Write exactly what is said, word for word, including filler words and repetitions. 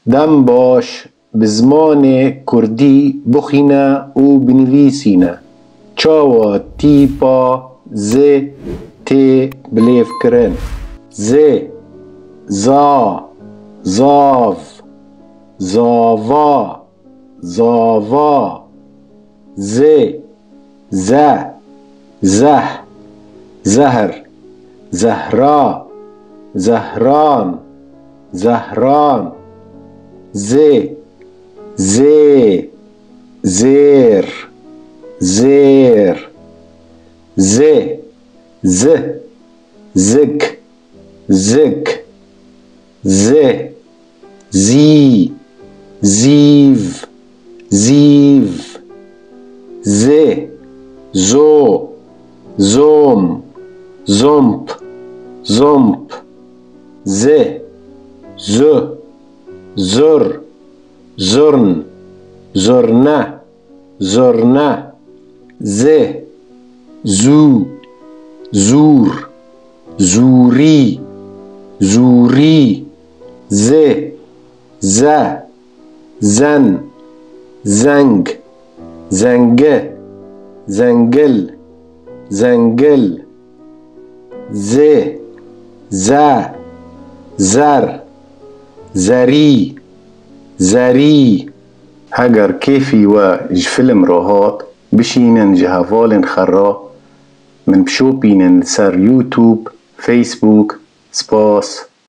Dem baş, bi zimanê kurdî bixwîne û binivîsîne. Çawa tîpa Z tê bilêvkirin? Z, za, zav, zava, zava, zê, ze, zeh, zehr, zehra, zehran, zehran, zê, zê, zêr, zêr, zê, zi, zik, zik, zê, zî, zîv, zîv, zê, zo, zom, zomp, zomp, zê, zu, zur, zurn, zurne, zurne, zê, zû, zûr, zûrî, zûrî, zê, ze, zen, zeng, zengi, zengil, zengil, zê, ze, zer, zerî, zerî. Heger kêfî we ji film re hat, bişînin ji hevalên xwe re min bişopînin li ser YouTube, Facebook. Spas.